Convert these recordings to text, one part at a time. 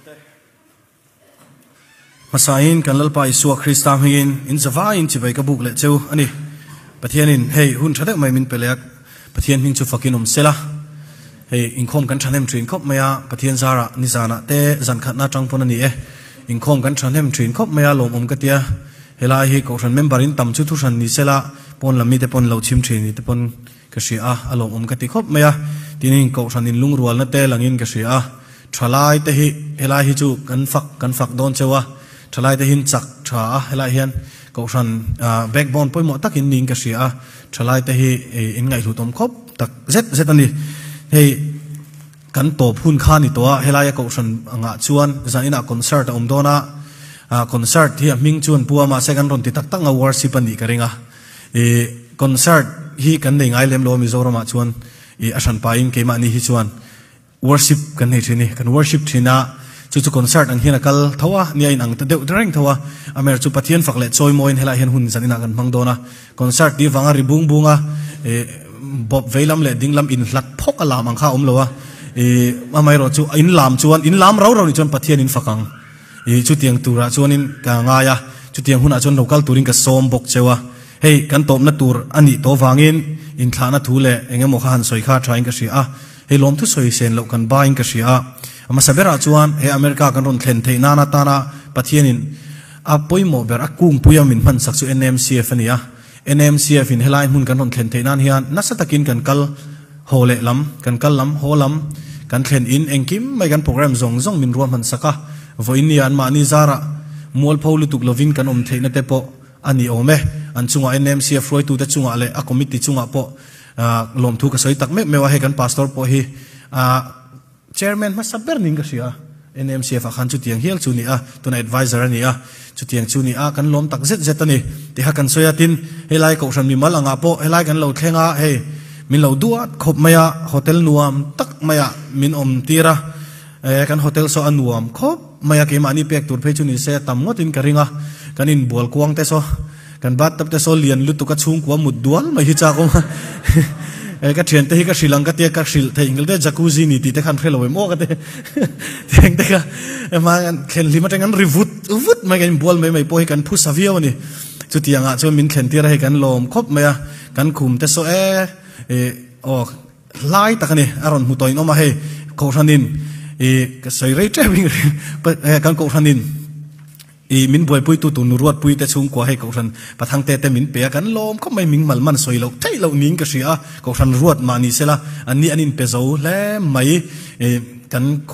te. Hmasain kan Lalpa Isua Krista hmingin in zavaiin chibai ka buk leh cheu a ni. Pathianin hei hun tha deuh mai min pe leh a, Pathian hming chu fakin awm sela. Hei inkhawm kan thahnem thin khawp mai a, Pathian zarah nizanah te zan khatna atang pawn a ni e. Inkhawm kan thahnem thin khawp mai a, lawmawm ka tia. Helai hi Kohhran member in tam chu thuhran ni sela, pawn lam mite pawn lo chhim thin ni te pawn ka hria a, a lawmawm ka ti khawp mai a. Tin, Kohhran inlungrualna te langin ka hria a. Thalai te hi helai hi chu kan fak kan fak dawn cheu a, thalai te hian chak tha a, helai hian Kohhran backbone pawimawh takin niin ka hria a, thalai te hi in ngaihhlut awm khawp tak zet zet a ni. Hei kan tawp hun kha ni tawh a, helaia Kohhran angah chuan zaninah concert a awm dawn a, concert hi a hming chuan pu a mahse kan rawn ti tak tak ang a worship a nih ka ring a, ih concert hi kan nei ngai lem lo a Mizoramah chuan ih a hranpain keimahni hi chuan Worship kan nei thin i, kan worship thin a, chu chu concert ang hian a kal tho a, nia in ang ta deuh reng tho a, a mer chu Pathian fak leh chawi mawiin helaiah hian hun zan inah kan hmang dawn a, concert tih vanga ri bung bung a, ih bawp vei lam leh ding lam inhlat phawk a lam ang kha a awm lo a, ih amaherawh chu in lam chuan in lam rau rau nih chuan Pathian in fak ang, ih chutiang turah chuanin ka ngai a, chutiang hunah chuan lo kal turin ka sawm bawk cheu a, hei kan tawpna tur a nih tawh vangin inthlahna thu leh eng emaw kha han sawi kha thain ka hria a. Hei lawmthu sawi sen loh kan bain ka hria a, a hmasa berah chuan he America kan rawn thlen theih nan atana Pathianin a pawimawh ber a kungpuia min hman sak chu NMCF a ni a. NMCF in helai hmun kan rawn thlen theih nan hian nasa takin kan kal haw leh lam, kan kal lam, haw lam kan thlen in engkim mai kan program zawng zawng min ruahman sak a. Vawiin nia anmahni zarah mualpho lutuk lovin kan awm theihna te pawh a ni awm e. An chungah NMCF hruaitute chungah leh a committee chungah pawh Lawmthu ka sawi tak meuh meuh a, hei kan pastor pawh hi chairman hmasa ber niin ka hria a, NMCF ah khan chutiang hial chu a ni a, tunah advisor a ni a, chutiang chu a ni a, kan lawm tak zet zet a ni tiha kan sawi a, tin helai kohhran mimal angah pawh helai kan lo thleng a, hei min lo duat khawp mai a, hotel nuam tak maiah min awm tir a, kan hotel saw a nuam khawp mai a, keimahni pek tur phei chu ni se tam ngawtin ka ring a, kan inbual kuang te saw. Kan bathtub te saw lian lutuk a chhungkua mut dual mai hi chak awm a. E ka thiante hi ka hrilh ang ka tia ka hrilh theih nghilh te jacuzzi ni tih te khan hre lo em aw ka ti. Tiang te kha ema thlen hlim atang an ri vut vut mai kan inbual mai mai pawh hi kan phusa viau a ni. Chutiang ah chuan min thlen tir a hei kan lawm khawp mai a. Kan khum te saw e e aw hlai tak a ni a rawn hmu tawh in awm a hei kohhranin i ka sawi rei tep in kan kohhranin I min buaipuitu tur nu Ruatpui te chhungkua hei Kohhran Pathangte te min pe a, kan lawm khawp mai ming mal man sawi loh theih loh niin ka hria a, Kohhran Ruat mah ni sela an ni an inpe zo hle mai. I kan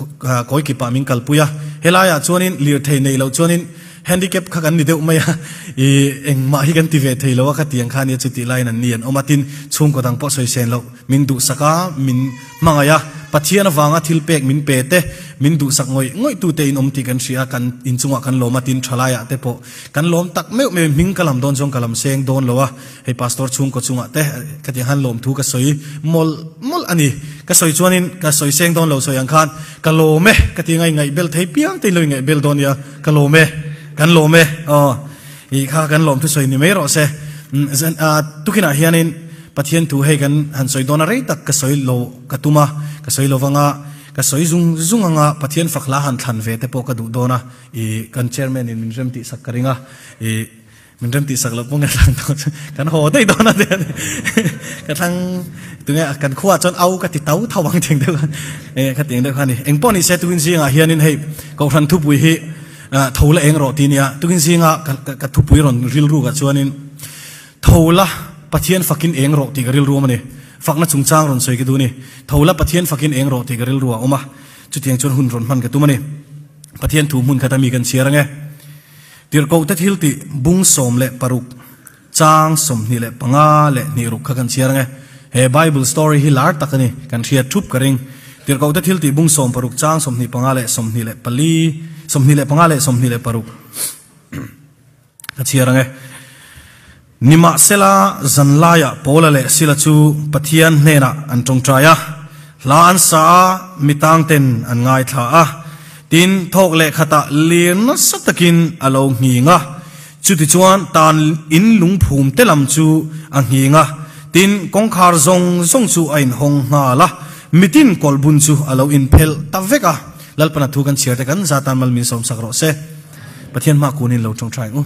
kawi kipah min kalpui a, helaiah chuanin lirthei neih loh chuanin handicap kha kan ni deuh mai a, i engmah hi kan ti ve thei lo a khatiang kha nia chutih laiin an ni an awm a, tin chhungkaw dang pawh sawi sen loh min duhsak a, min hmangaih a, Pathian avanga thil pek min pe te, min duhsak ngawih ngawih tute in awm tih kan hria a, kan inchungah kan lawm a, tin thalaiah te pawh kan lawm tak meuh meuh in hming ka lam dawn chuan ka lam seng dawn lo a, hei Pastor chhungkaw chungah te ka tih ang khan lawmthu ka sawi mawlh mawlh a ni, ka sawi chuanin ka sawi seng dawn lo sawi ang khan ka lawm e ka ti anga ingaih bel thei piang te in lo ingaih bel dawn nia, ka lawm e, kan lawm e aw ih kha kan lawmthu sawi ni mai rawh se, tukinah hianin. Pathian thu hei kan han sawi dawn a rei tak ka sawi lo ka tum a, ka sawi lo vang a, ka sawi zung zung ang a, Pathian fak hla han thlan ve te pawh ka duh dawn a, ih kan chairman in min rem tih sak ka ring a, ih min rem tih sak loh pawh nge thlang dawn chu kan haw daih dawn a ti a ni, ka thlang tunge kan khuaah chuan au ka ti tau tho ang tiang deuh khan eh kha tiang deuh kha a ni. Engpawh ni se tukin zingah hianin hei Kohhran thupui hi tho la eng rawh ti nia, tukin zinga ka thupui rawn rilrukah chuanin, Tho la, Pathian fakin eng rawh tih ka rilru awm a ni. Fakna chungchang rawn sawi ka duh a ni. Tho la, Pathian fakin eng rawh tih ka rilru a awm a. Chutiang chuan hun rawn hman ka tum a ni. Pathian thu hmun khat a mi kan chhiar ang e. Tirhkohte thil tih bung 16, chang 25 leh hnih ruk kha kan chhiar ang e. He Bible story hi lar tak a ni, kan hriat thup ka ring. Tirhkohte thil tih bung 16, chang 25 leh 24, 25 leh 26. Ka chhiar ang e. Nimahsela, zanlaiah Paula leh Sila chu Pathian hnenah an tawngtai a, hla an sa a, mi tangten an ngaithla a. Tin, thawk leh khatah lir nasa takin a lo nghing a. Chutichuan tan in lungphum te lam chu a nghing a, tin, kawngkhar zawng zawng chu a inhawng nghal a, mitin kawlhbun chu a lo inphelh ta vek a. Lalpan a thu kan chhiar te kan za tan mal min sawm sak rawh se. Pathian hma kunin lo tawngtai ang u.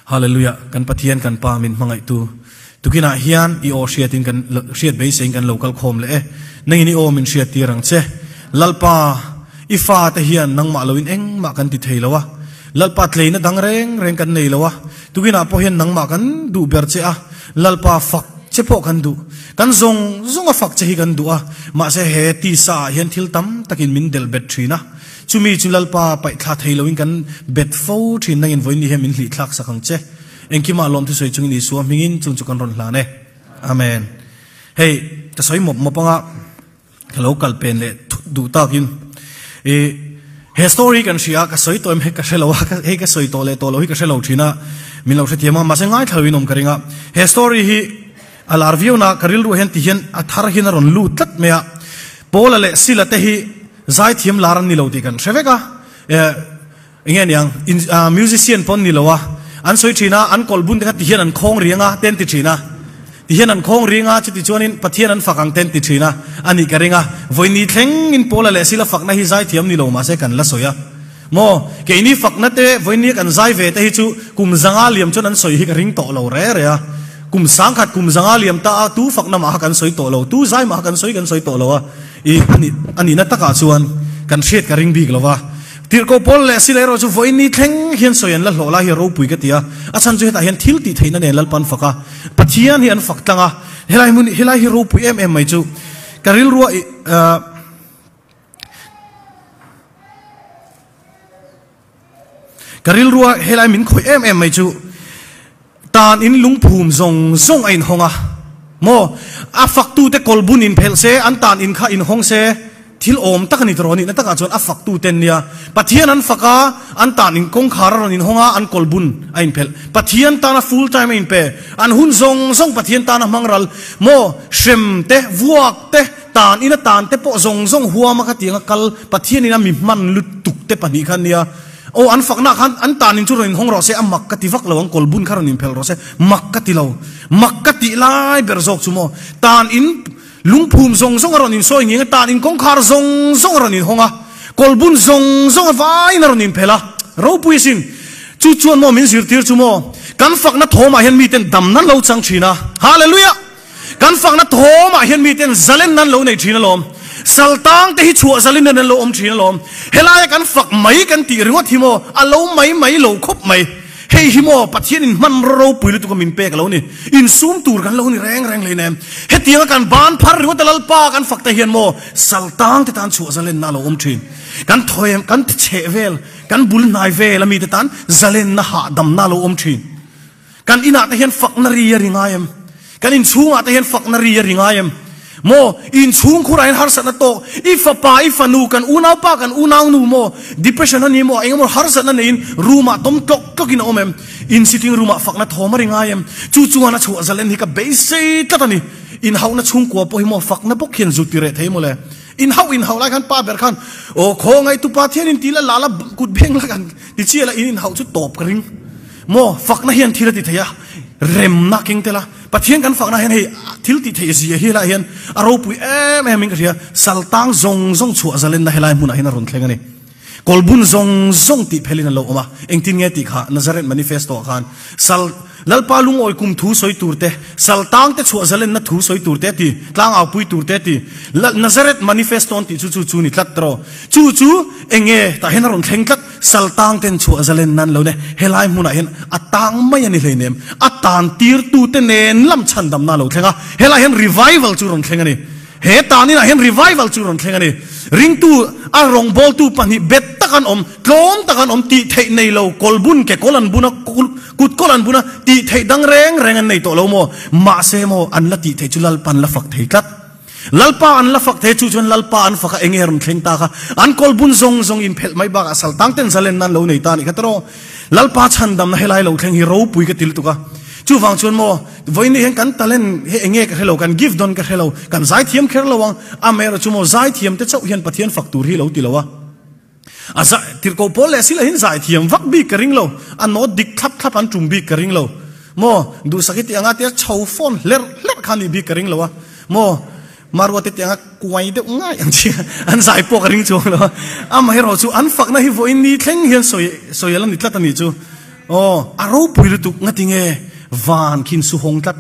Hallelujah kan Pathian kan Pa min hmangaih tu tukinah hian i aw hriatin kan hriat beiseiin kan lo kal khawm leh e. Nangin i aw min hriat tir ang che. Lalpa i fa te hian nangmah loin engmah kan ti thei lo a. Lalpa tleina dang reng reng kan nei lo a. Tukinah pawh hian nangmah kan duh ber che a. Lalpa fak che pawh kan duh. Kan zawng zawng a fak che hi kan duh a. Mahse he tisa ah hian thil tam takin min delh bet thin a. Chumi chu Lalpa paih thla thei loin kan bet fo thin nangin vawiin ni hian min hlih thlak sak ang che. Engkimah lawmthusawi chungin Isua hmingin chung chu kan rawn hlan e. Amen. Hei, ka sawi mawp mawp anga ka lo kal pen leh thut duh takin i he story kan hria ka sawi tawh em hei ka hre lo a, hei ka sawi tawh leh tawh lo hi ka hre lo thin a, min lo hrethiam a, mahse ngaithla loin awm ka ring a. He story hi a lar viau na ka rilru hian ti hian a thar hian a rawn lut tlat mai a. Paula leh Sila te hi Zaithiam lar an ni lo tih kan hre vek a, eng nge niang, musician pawh an ni lo a, an sawi thin a, an kawlh bun te kha ti hian an khawng riang a te an ti thin a, ti hian an khawng riang a, chuti chuanin Pathian an fak ang te an ti thin a, a nih ka ring a, vawiin thlengin Paula leh Sila fakna hi zaithiam ni lo mahse kan la sawi a, maw, keini fakna te vawiin kan zai ve te hi chu kum zanga liam chuan an sawi hi ka ring tawh lo re re a, kum sangkhat kum zanga liam ta a tu fakna mah kha kan sawi tawh lo, tu zai mah kha kan sawi kan sawi tawh lo a. I a nihna takah chuan kan hriat ka ring bik lo va. Tirhkoh Paul leh Sila erawh chu vawiin ni thleng hian sawi an la hlawh lai hi ropui ka ti a. A chhan chu hetah hian thil tih theihna nen Lalpa an fak a, Pathian hi an fak tlang a. Helai hmun helai hi ropui em em mai chu ka rilrua i Ka rilrua helai min khawih em em mai chu tan in lungphum zawng zawng a inhawng a maw? A faktute kawlbun inphelh se, an tan in kha inhawng se, thil awm tak a ni tawh nihna takah chuan a faktute an nia. Pathian an fak a, an tan in kawngkhar a rawn inhawng a, an kawlbun a inphelh. Pathian tana full time a inpe, an hun zawng zawng Pathian tana hmang ral maw? Hrem te, vuak te, Tan ina tan te pawh zawng zawng huam a khatiang a kal Pathian in a mi hman lutuk te pahnih kha nia. Aw an fakna khan an tan in chu rawn inhawng rawh se a mak ka ti vak lo ang kawlbun kha rawn inphelh rawh se mak ka ti lo. Mak ka tih lai ber zawk chu maw tan in lungphum zawng zawng a rawn insawi ngiang a tan in kawngkhar zawng zawng a rawn inhawng a kawlbun zawng zawng a vaiin a rawn inphelh a ropui sin chu chuan maw min zirtir chu maw kan fakna thawmah hian miten damna lo chang thin a Hallelujah! Kan fakna thawmah hian miten zalen nan lo nei thin alawm. Saltang te hi chhuah zalin an lo awm thin alawm. Helaia kan fak mai kan tih ringawt hi maw a lo mai mai lo khawp mai. Hei hi maw Pathian in hmanraw ropui lutuk a min pek a lo ni. Insum tur kan lo ni reng reng hleinem. Hetianga kan ban phar ringawt a Lalpa kan fak te hian maw saltang te tan chhuah zalenna a lo awm thin. Kan thawem kan chheh vel kan bul hnai vel a mite tan zalenna hahdamna a lo awm thin. Kan inah te hian fakna ri a ri ngai em? Kan inchhungah te hian fakna ri a ri ngai em? Maw, i inchhung khurah hian harsatna tawk, i fapa, i fanu, kan unaupa, kan unaunu maw, depression a ni maw, eng emaw harsatna neiin room-ah tawm tlawk tlawkin a awm em? In sitting room-ah fakna thawm a ri ngai em? Chu chuan a chhuah zalen hi ka beisei tlat a ni. Inhauhna chhungkua pawh hi maw fakna bawk hian zut ti reh thei maw le? Inhauh inhauh lai khan pa ber khan, Aw khawngaih tupa thian in ti la la la kut beng la kan ti chiah la, in inhauh chu tawp ka ring. Maw, fakna hian thil a ti thei a, remna keng tel a, Pathian kan fakna hian hei thil tih theih zia hi helaiah hian a ropui em em in ka hria, saltang zawng zawng chhuah zalenna helai hmunah hian a rawn thleng a ni. Kawlbun zawng zawng tih phelin an lo awm a, engtin nge tih kha Nazareth Manifesto ah khan sal Lalpa lungawi kum thu sawi tur te, saltang te chhuah zalenna thu sawi tur te a ti, tlangaupui tur te a ti. Nazareth Manifesto an tih chu chu chu ni tlat tawh. Chu chu eng nge tah hian a rawn thleng tlat. Saltang ten chhuah zalen nan lo ne, helai hmunah hian a tang mai a ni hleinem, a tan tirtute nen lam chhandamna a lo thleng a, helai hian revival chu rawn thleng a ni. He tan inah hian revival chu rawn thleng a ni. Ringtu a rawngbawltu pahnih bet tak an awm, tlawm tak an awm, tih theih nei lo, kawlbun ke kawl an bun a, kut kawl an bun a, tih theih dang reng reng an nei tawh lo maw? Mahse maw, an la tih theih chu Lalpan la fak thei tlat. Lalpa an la fak thei chu chuan Lalpa an fak a enge rawn thleng ta kha an kawlbun zawng zawng in phelh mai bakah saltang ten zalen nan lo nei ta anih kha tawh Lalpa chhandamna helai lo thleng hi ropui ka ti lutuk a chuvang chuan maw vawiin hian kan talent he enge ka hrelo kan gift dawn ka hrelo kan zaithiam kher lo ang amaherawh chu maw zaithiam te chauh hian Pathian fak tur hi lo ti lo a. A zai tirhkoh pawl leh sila hin zai thiam vak bik ka ring lo, a note dik thlap thlap an tum bik ka ring lo. Maw, duhsak hi tih anga tia chho phone hlerh hlerh kha nih bik ka ring lo a. Maw, Maruate tianga kuai deuh ngai ang chi an zai pawh ka ring chuang lo a. Amaherawh chu an fakna hi vawiin ni thleng hian sawi sawi ala ni tlat a nih chu. Aw, a ropui lutuk ngatinge van khin su hawng tlat.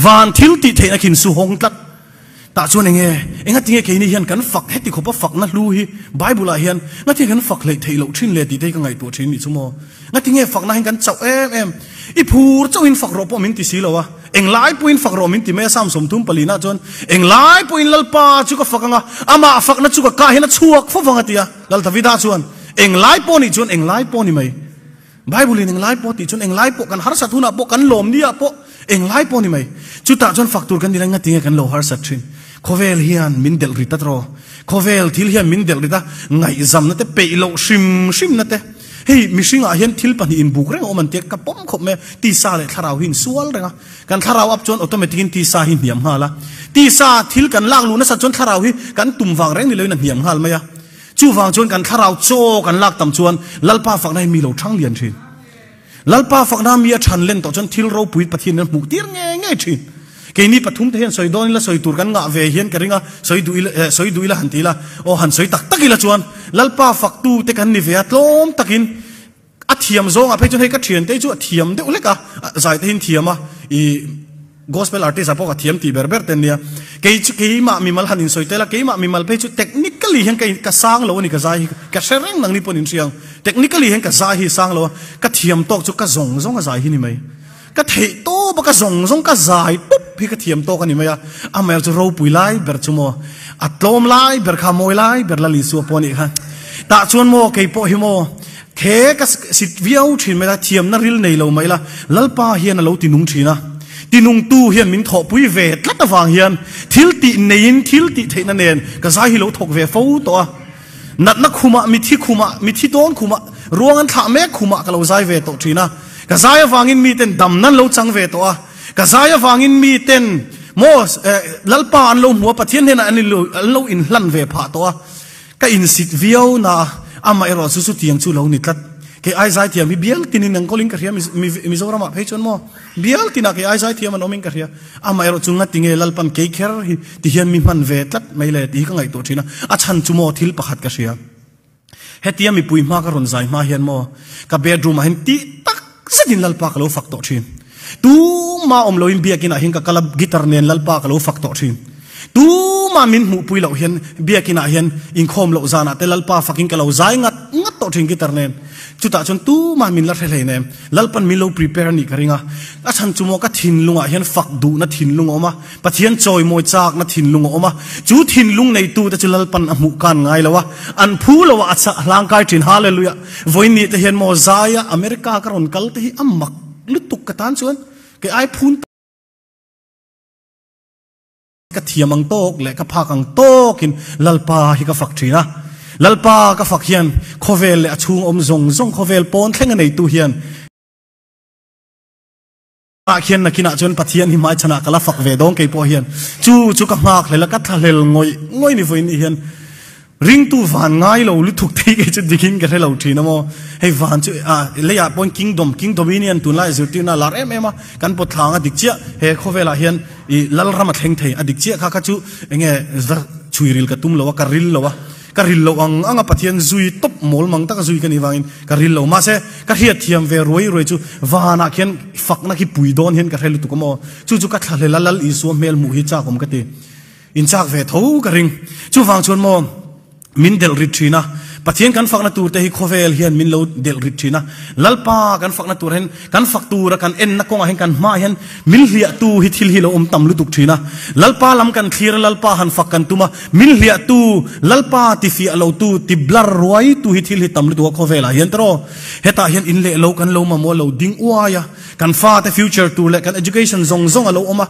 Van thil tih theihna khin su hawng tlat. Tah chuan enge, engatinge keini hian kan fak heti khawpa fakna hlu hi Bible ah hian ngatinge kan fak hleih theih loh thin le tih te hi ka ngaihtuah thin nih chu maw. Ngatinge fakna hian kan chauh em em. I phur chauhin fak rawh pawh min ti si lo a, englai pawhin fak rawh min ti mai a Psalm 34 ah chuan englai pawhin Lalpa chu ka fak anga, amah fakna chu ka kah hian a chhuak fo vang a ti a. Lal Davida chuan englai pawh nih chuan englai pawh ni mai. Bible in englai pawh tih chuan englai pawh kan harsat hunah pawh kan lawm ni ah pawh englai pawh ni mai. Chutah chuan fak tur kan ni lai ngatinge kan lo harsat thin. Khawvel hian min delh rit a tawh. Khawvel thil hian min delh rit a, ngaihzamna te peih loh hrim hrimna te. Hei mihringah hian thil pahnih inbuk reng a awm an tia ka pawm khawp mai a, tisa leh thlarau hi insual reng a. Kan thlarau up chuan automatic in tisa hi hniam nghal a. Tisa thil kan lak luh nasat chuan thlarau hi kan tum vang reng ni loin a hniam nghal mai a. Chuvang chuan kan thlarau chaw kan lak tam chuan Lalpa fakna hi mi lo thang lian thin. Lalpa fakna mi a than len tawh chuan thil ropui Pathian in a hmuh tir nge nge thin. Keini pathum te hian sawi dawn ila sawi tur kan ngah ve hian ka ring a, sawi duh ila eh sawi duh ila han ti ila aw han sawi tak tak ila chuan Lalpa faktu te kan ni ve a tlawm takin a thiam zawngah phei chuan hei ka thian te chu a thiam deuh hlek a, zai te hi an thiam a ih Gospel artist ah pawh ka thiam tih ber ber te ania. Kei chu keimah mimal han insawi tel a, keimah mimal phei chu technically hian ka ka sang lo a ni ka zai hi ka hre reng nang ni pawh in hria ang. Technically hian ka zai hi sang lo a, ka thiam tawk chu ka zawng zawng a zai hi ni mai. Ka theih tawp a ka zawng zawng ka zai pup hi ka thiam tawk a ni mai a. Amaherawhchu chu ropui lai ber chu maw a tlawm lai ber kha mawi lai ber Lal Isua pawh a nih kha. Tah chuan maw kei pawh hi maw He ka sit viau thin mai la, thiamna ril nei lo mai la, Lalpa hian a lo tinung thin a. Tinungtu hian min thawhpui ve tlat avang hian thil tih neiin thil tih theihna nen ka zai hi lo thawk ve fo tawh a. Natna khumah, mithi khumah, mithi dawn khumah, ruang an thlah mek khumah ka lo zai ve tawh thin a. Ka zai avangin miten damna an lo chang ve tawh a. Ka zai avangin miten maw Lalpa an lo hmu a, Pathian hnenah an lo inhlan ve phah tawh a. Ka insit viau na a, amaherawh chu chutiang chu lo ni tlat. Kei ai zaithiam hi bial tinin an kawlin ka hria Mizoramah phei chuan maw bial tinah kei ai zaithiam an awmin ka hria. Amaherawh chu ngatinge Lalpan kei kher hi ti hian mi hman ve tlat mai le tih hi ka ngaihtuah thin a, a chhan chu maw thil pakhat ka hria. Hetia mipui hma ka rawn zai hma hian maw ka bedroom ah hian tih tak zetin Lalpa ka lo fak tawh thin. Tuma awm loin biakinah hian ka kal a, guitar nen Lalpa ka lo fak tawh thin. Tuma min hmuhpui loh hian biakinah hian inkhawm loh zanah te Lalpa fakin ka lo zai ngat ngat tawh thin guitar nen. Chutah chuan tuma min la hre hlei nem. Lalpan min lo prepare a nih ka ring a. A chhan chu maw ka thinlungah hian fak duhna thinlung a awm a, Pathian chawimawi chakna thinlung a awm a. Chu thinlung neitute chu Lalpan a hmuh kan ngai lo a, an phu lo a a chah hlangkai thin. Hallelujah! Vawiin te hian maw zaia America ka rawn kal te hi a mak lutuk ka tan chuan kei ai phun ka thiam ang tawk leh ka phak ang tawkin Lalpa hi ka fak thin a. Lalpa ka fak hian khawvel leh a chhung awm zawng zawng khawvel pawn thleng a neitu hian ah khian nakinah chuan Pathian hi hmaichhanah ka la fak ve dawn kei pawh hian chu chu ka nghak hlel a ka thlahlel ngawih ngawih ni vawiin ni hian Ringtu van ngai lo lutuk thei kei chu dikin ka hre lo thin a maw. Hei van chu ah leiah pawn kingdom, king dominion tunlai zirtirna a lar em em a, kan pawt thlang a dik chiah he khawvelah hian ih lalram a thleng thei a dik chiah kha kha chu enge va chhui ril ka tum lo a, ka ril lo a, ka ril loh ang ang a Pathian zui tawp mawl mang taka zui ka nih vangin ka ril lo. Mahse ka hriatthiam ve ruai ruai chu vanah khian fakna khi pui dawn hian ka hre lutuk a maw. Chu chu ka thlahlel a Lal Isua hmel hmuh hi chak awm ka ti. In chak ve tho ka ring. Chuvang chuan maw min delh rit thin a, Pathian kan fakna tur te hi khawvel hian min lo delh rit thin a, Lalpa kan fakna tur hian kan fak tura kan enna kawngah hian kan hmaah hian min hliahtu hi thil hi lo awm tam lutuk thin a. Lalpa lam kan thlir a, Lalpa han fak kan tum a, min hliahtu, Lalpa ti fiah lotu, ti blar ruaitu hi thil hi tam lutuk a khawvelah hian tawh. Hetah hian in leh lo kan lo mamawh lo ding uai a. Kan fate future tur leh kan education zawng zawng a lo awm a,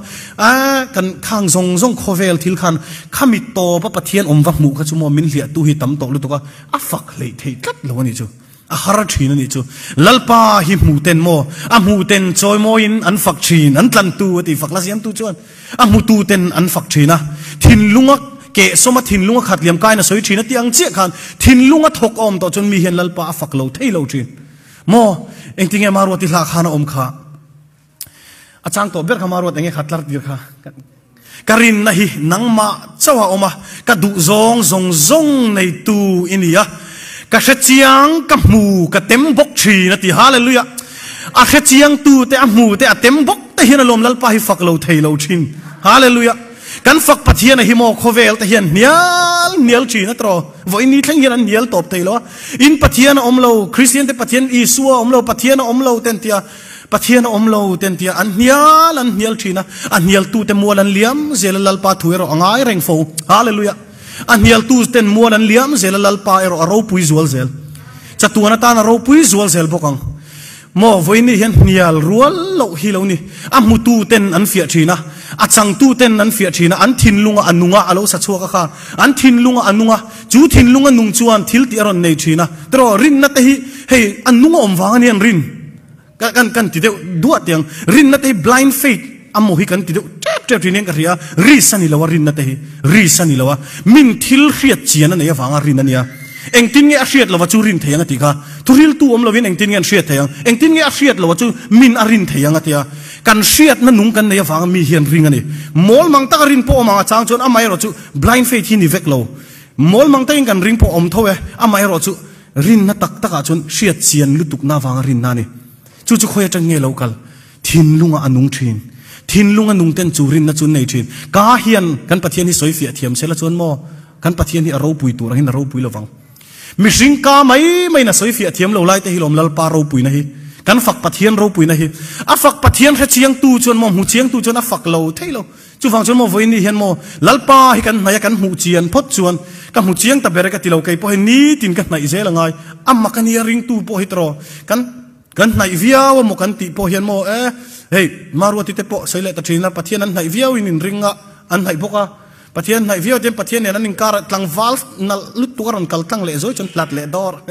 a kan khang zawng zawng khawvel thil khan khami tawp a Pathian awm va hmuh kha chu maw min hliah tu hi tam tawh lutuk a, a fak hleih theih tlat lo a nih chu, a har thin a nih chu. Lalpa hi hmu ten maw, a hmu ten chawimawiin an fak thin, an tlan tu a ti fak la siam tu chuan a hmu tu ten an fak thin a, thinlunga kehsawm a thinlunga khat liam kain a sawi thin a tih ang chiah khan thinlunga thawk a awm tawh chuan mi hian Lalpa a fak lo thei lo thin. Maw? Engtinge Maruati hla khan a awm kha? A chang tawh ber kha Maruat enge kha tlar tir kha. Ka rinna hi nangmah chauh a awm a, ka duhzawng zawng zawng neitu i ni a, ka hrechiang, ka hmu, ka tem bawk thin a ti. Hallelujah! A hrechiangtu te, a hmu te, a tem bawk te hian alawm Lalpa hi fak lo thei lo thin. Hallelujah! Kan fak Pathian a hi maw khawvel te hian hnial hnial thin a tawh. Vawiin ni thleng hian an hnial tawp thei lo a. In Pathian a awm lo, Kristian te Pathian Isua a awm lo, Pathian a awm lo te an ti a. Pathian a awm lo te an ti a, an hnial an hnial thin a, a hnialtu te mual an liam zel a, Lalpa thu erawh a ngai reng fo. Hallelujah! A hnialtu ten mual an liam zel a, Lalpa erawh a ropui zual zel. Chatuan atan a ropui zual zel bawk ang. Maw, vawiin hian hnial rual loh hi lo ni. A hmutu ten an fiah thin a, a changtu ten an fiah thin a, an thinlunga a nung a, a lo sa chhuak a kha. An thinlunga a nung a, chu thinlunga nung chuan thil tih a rawn nei thin a. Tiraw, rinna te hi hei a nung a awm vang a ni an rin. Kan kan kan ti deuh duah tiang. Rinna te hi blind faith a maw hi kan ti deuh tep tep thin hian ka hria. Risk a ni lo a rinna te hi. Risk a ni lo a. Min thil hriat chian a nei avanga rin a nia. Engtin nge a hriat lova chu rin thei ang a ti kha. Thuriltu awm lovin engtin nge an hriat thei ang. Engtin nge a hriat lova chu min a rin thei ang a tia. Kan hriatna nung kan nei avanga mi hian ring a ni. Mawl mang taka rin pawh awm ang a chang chuan amaherawh chu blind faith hi ni vek lo. Mawl mang takin kan ring pawh awm tho e. Amaherawh chu Rinna tak takah chuan hriat chian lutukna avanga rinna a ni. Chu chu khawi atang nge lo kal? Thinlunga a nung thin. Thinlunga nung ten chu rinna chu an nei thin. Ka hian kan Pathian hi sawi fiah thiam sela chuan maw kan Pathian hi a ropui tur angin a ropui lovang. Mihring ka mai maiin a sawi fiah thiam lo lai te hi lawm Lalpa ropuina hi. Kan fak Pathian ropuina hi. A fak Pathian hre chiangtu chuan maw hmu chiangtu chuan a fak lo thei lo. Chuvang chuan maw vawiin ni hian maw Lalpa hi kan hnaih a kan hmuh chian phawt chuan ka hmu chiang ta ber e ka ti lo kei pawh hi nitin ka hnaih zel a ngai a mak a nia ringtu pawh hi tawh kan kan hnaih viau a maw kan tih pawh hian maw e hei Maruati te pawh sawi leh ta thin a Pathian an hnaih viau in inring a an hnaih bawk a Pathian hnaih viau te Pathian nen an inkar tlangval nalh lutuk a rawn kal tlang leh zawi chuan tlat leh dawr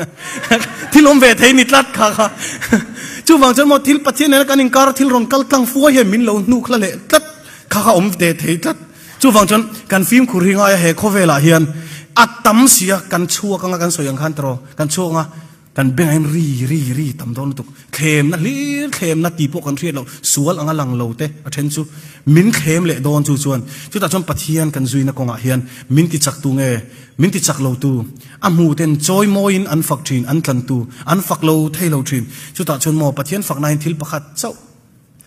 thil awm ve thei ni tlat kha kha chuvang chuan maw thil Pathian nena kan inkar thil rawn kal tlang fuai hian min lo hnuk hla leh tlat Kha kha awm ve thei tlat. Chuvang chuan kan fimkhur hi ngaia he khawvelah hian a tam si a, kan chhuak anga kan sawi ang khan tawh kan chhuak anga kan bengah hian ri ri ri tam dawn lutuk. Thlemna hlir thlemna tih pawh kan hriat loh sual anga lang lo te a then chu min thlem leh dawn chu chuan chutah chuan Pathian kan zuina kawngah hian min ti chak tu nge min ti chak lo tu a hmu ten chawi mawiin an fak thin an tlan tu an fak lo thei lo thin. Chutah chuan maw Pathian fakna hian thil pakhat chauh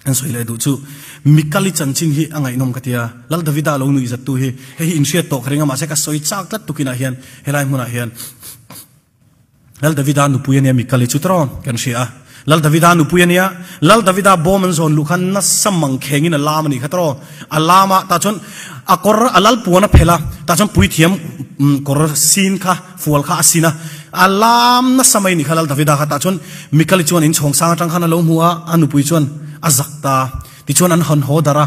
An sawi leh duh chu Mikali chanchin hi a ngaihnawm ka ti a, Lal Davida lo nuih zattu hi hei hi inhriat tawh ka ring a mahse ka sawi chak tlat tukinah hian helai hmunah hian Lal Davida nupui ania Mikali chu tawng kan hria a, Lal Davida nupui ania Lal Davida bawm an zawn luh khan nasa mangkhengin a lam a nih kha tawng a lam a tah chuan a kawr a lal puan a phelh a tah chuan puithiam kawr sin kha fual kha a sin a, a lam nasa mai ni kha Lal Davida kha tah chuan Mikali chuan inchhawng sang atang khan a lo hmu a, a nupui chuan a zak ta. Tichuan an han haw darh a,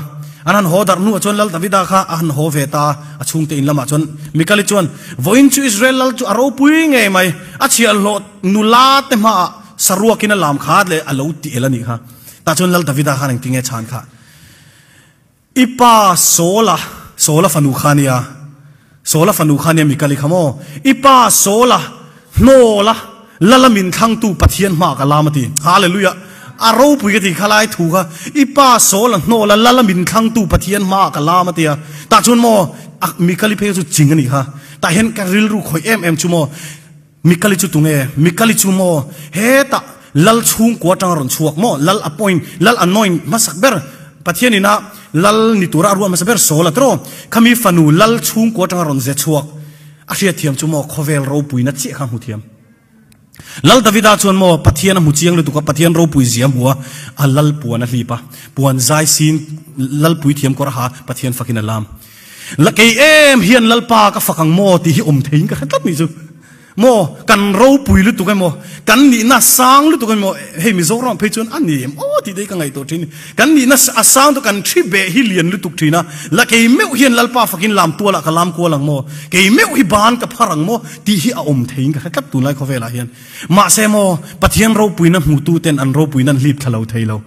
an han haw darh hnuah chuan Lal Davida kha a han haw ve ta a, a chhungte in lamah chuan Mikali chuan, Vawiin chu Israel lal chu a ropui ngei mai, a chhiahhlawh nula te hmaah saruakin a lam kha leh a lo ti el a nih kha. Tah chuan Lal Davida khan engtinge chhan kha? I pa Saul-a, Saul-a fanu kha nia, Saul-a fanu kha nia Mikali kha maw? I pa Saul-a hnawla lala min thlangtu Pathian hmaah ka lam a ti. Hallelujah! A ropui ka ti kha lai thu kha. I pa Saul-a hnawla lala min thlangtu Pathian hmaah ka lam a ti a. Tah chuan maw, a Mikali phei chu ching a nih kha. Tah hian ka rilru khawih em em chu maw, Mikali chu tunge? Mikali chu maw? Hetah Lal chhungkua atanga rawn chhuak maw? Lal appoint, Lal anoint hmasak ber, Pathian ina Lal ni tura a ruah hmasa ber Saul a tiraw? Khami fanu Lal chhungkua atanga rawn ze chhuak a hriatthiam chu maw khawvel ropuina chiah kha hmu thiam. Lal Davida chuan maw Pathian a hmu chiang lutuk a, Pathian ropui zia a hmu a, a Lal puan a hlip a, puan zai sin Lal puithiam kawr a ha, Pathian fakin a lam. La kei em hian Lalpa ka fak ang maw tih hi awm theiin ka hre tlat nih chu. Maw kan ropui lutuk emaw, kan nihna sang lutuk emaw, hei Mizoram phei chuan a ni em aw tih te hi ka ngaihtuah thin. Kan nihna a sang chu kan thi beh hi lian lutuk thin a, la kei meuh hian Lalpa fakin lam tualah ka lam kual ang maw, kei meuh hi ban ka phar ang maw tih hi a awm theiin ka hre tlat tunlai khawvelah hian. Mahse maw Pathian ropuina hmutu ten an ropuina an hlip thla lo thei lo.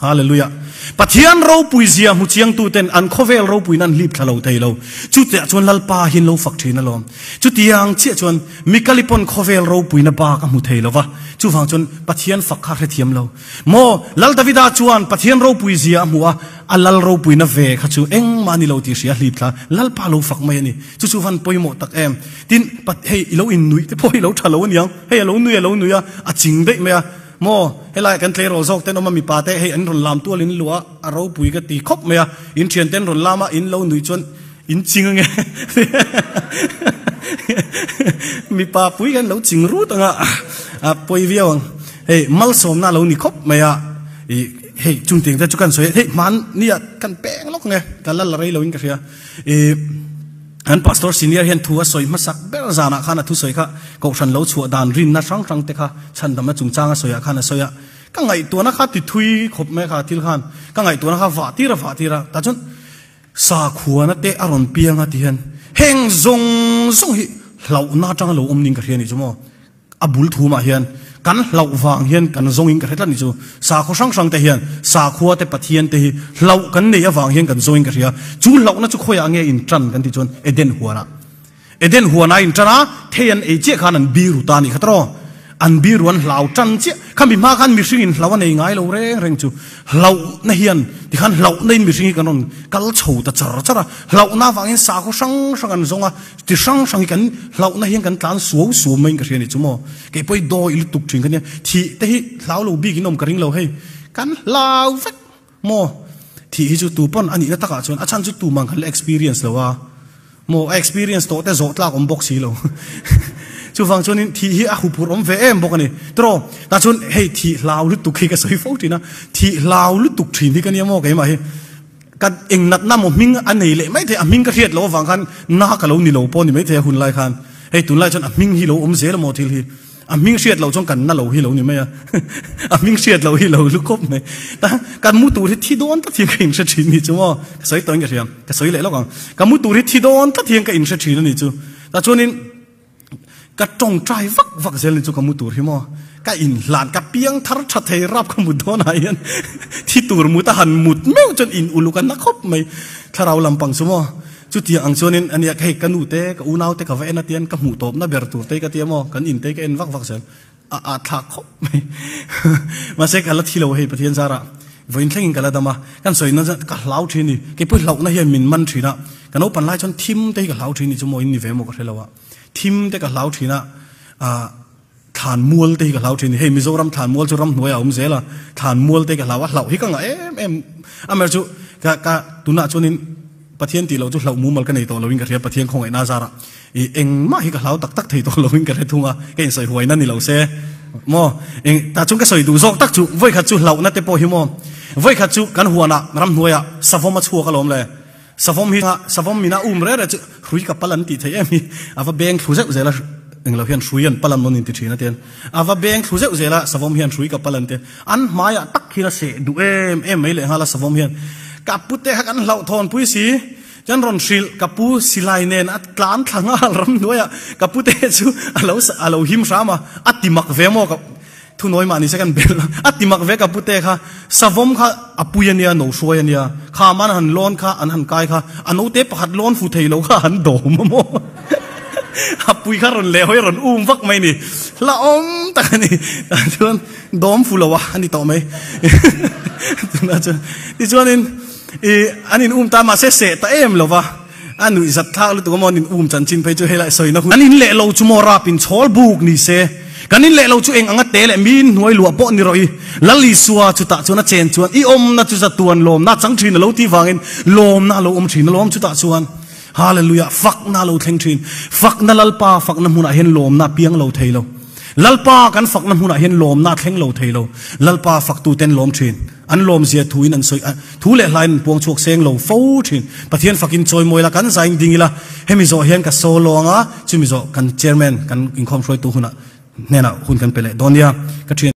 Hallelujah. Pathian ropui zia hmu chiangtu ten an khawvel ropuina an hlip thla lo thei lo. Chutiah chuan Lalpa hi an lo fak thin alawm. Chutiang chiah chuan Mikali pawn khawvel ropuina bak a hmu thei lo va, chuvang chuan Pathian fak kha a hrethiam lo. Maw, Lal Davida chuan Pathian ropui zia a hmu a, a lal ropuina ve kha chu engmah a ni lo tih hria a hlip thla. Lalpa lo fak mai a ni. Chu chu van pawimawh tak em. Tin, hei i lo innuih te pawh hi lo tha lo aniang. Hei a lo nui a lo nui a, a ching daih mai a. Maw, helai kan tleirawl zawk ten awm a mipa te hei an rawn lam tual in luah a, a ropui ka ti khawp mai a, in thian ten rawn lam a, in lo nuih chuan in ching ange mipa pui hian lo ching rut anga a pawi viau ang. Hei malsawmna a lo ni khawp mai a, ih hei chung tiang te chu kan sawi a, hei hmanni ah kan peng lawk nge ka la la rei lo in ka hria ih. Kan Pastor Senior hian thu a sawi hmasak ber zanah khan a thusawi kha Kohhran lo chhuah dan rinna hrang hrang te kha chhandamna chungchang a sawiah khan a sawi a. Ka ngaihtuahna kha ti thui khawp mai kha thil khan ka ngaihtuahna kha vah tir a vah tir a. Tah chuan sakhuana te a rawn piang a ti hian heng zawng zawng hi hlauhna atanga lo awm ning ka hria a nih chu maw. A bul thumah hian kan hlauh vang hian kan zawngin ka hre tlat ni chu. Sakhaw hrang hrang te hian sakhua te Pathian te hi hlauh kan neih avang hian kan zawngin ka hria. Chu hlauhna chu khawiah nge in tan kan tih chuan Eden huanah. Eden huanah in tan a, thei an ei chiah khan an biru ta a nih kha tawh. An biru an hlau tan chiah. Khami hma khan mihring in hlauh a nei ngai lo reng reng chu. Hlauhna hian tikhan hlauhna in mihring hi kan rawn kal chho ta char char a. Hlauhna avangin sakhaw hrang hrang an zawng a. Ti hrang hrang hi kan hlauhna hian kan tlan suau suau mai in ka hria a ni chu maw. Kei pawh hi dawi lutuk thin ka nia. Thih te hi hlau lo bik in awm ka ring lo hei. Kan hlau vek maw. Thih hi chu tu pawn a nihna takah chuan a chhan chu tumah kan la experience lo a maw. A experience tawh te zawh tlak awm bawk si lo. Chuvang chuanin thih hi a huphurh awm ve em bawk a ni. Tiraw tah chuan hei thih hlau lutuk hi ka sawi fo thin a. Thih hlau lutuk thin hi ka nia maw keimah hi. Ka eng natna maw hming a nei leh maithei, a hming ka hriat loh avang khan na ka lo ni lo pawh ni maithei a hun lai khan. Hei tunlai chuan a hming hi lo awm zel amaw thil hi. A hming hriat loh chuan kan na lo hi lo ni mai a. A hming hriat loh hi lo lu khawp mai. Ta kan mu tur hi thi dawn tlat hian ka inhre thin ni chu maw. Ka sawi tawhin ka hria, ka sawi leh lawk ang. Ka mu tur hi thi dawn tlat hian ka inhre thin a ni chu. Tah chuanin. Ka tawngtai vak vak zel ni chu ka mu tur hi maw? Ka inhlan, ka piang thar tha thei rap ka mut dawn ah hian thi tur mut a han mut meuh chuan in uluk a na khawp mai. Thlarau lampang chu maw? Chutiang ang chuanin ania hei ka nu te, ka unau te ka va en a tian ka hmuh tawpna ber tur te ka tia maw? Kan in te ka en vak vak zel. A a thlak khawp mai. Mahse ka la thi lo hei Pathian zarah vawiin thlengin ka la dam a, kan sawi na ka hlau thin ni. Keipawh hlauhna hian min man thin a, ka naupan lai chuan thim te hi ka hlau thin ni chu maw in ni ve maw ka hre lo a. Thim te ka hlau thin a, ah thlan mual te hi ka hlau thin ni. Hei Mizoram thlan mual chu ramhnuai a awm zel a, thlan mual te hi ka hlau a, hlauh hi ka ngah em em. Amaherawhchu ka ka tunah chuanin Pathian tih loh chu hlauh mumal ka nei tawh loin ka hria Pathian khawngaihna zarah. I engmah hi ka hlau tak tak thei tawh loin ka hre thung a, ka insawi huaina ni lo se maw. Eng tah chuan ka sawi duh zawk tak chu vawikhat chu hlauhna te pawh hi maw. Vawikhat chu kan huanah ramhnuaiah savawm a chhuak alawm le. Savawm hi savawm mina um reh reh chu hrui ka pal an tih theih em hi. A va beng thlu zeuh zel a, englo hian hrui an pal an rawn inti thin a tian. A va beng thlu zeuh zel a, savawm hian hrui ka pal an ti. An hmaiah tak hian a seh duh em em mai lehnghal a savawm hian. Ka pute kha kan hlauhthawnpui si. Chuan rawn hrilh ka pu silai nen a tlan thla nghal ramhnuaiah ka pute chu a lo a lo him hram a, a ti mak ve maw ka thunawi mah nise kan belh a ti mak ve ka pute kha savawm kha a pui a nia no hruai a nia kham an han lawn kha an han kai kha a note pakhat lawn fu thei lo kha an dawm a maw a pui kha rawn leh hawi rawn um vak mai ni hlauhawm tak a ni tah chuan dawm fu lo a a ni tawh mai tunah chuan tichuanin. I an in um ta mahse seh ta em lo va, a nuih zat thlak lutuk a maw an in um chanchin phei chu helai sawina hun. Kan in leh lo chu maw rap in chhawl buk ni se, kan in leh lo chu eng anga te leh mi in hnuai luah pawh ni rawh i, Lal Isua chutah chuan a chen chuan i awmna chu zatuan lawmna chang thin a lo tih vangin lawmna a lo awm thin alawm chutah chuan Hallelujah fakna a lo thleng thin, fakna Lalpa fakna hmunah hian lawmna a piang lo thei lo. Lalpa kan fakna hmunah hian lawmna a thleng lo thei lo. Lalpa faktuten lawm thin. An lawmzia thuin an sawi a, thu leh hlain an puang chhuak seng lo fo thin. Pathian fakin chawimawi la, kan zain ding ila, hemi zawh hian ka solo anga, chumi zawh kan chairman kan inkhawm hruaitu hunah hnenah hun kan pe leh dawn nia. Ka thian.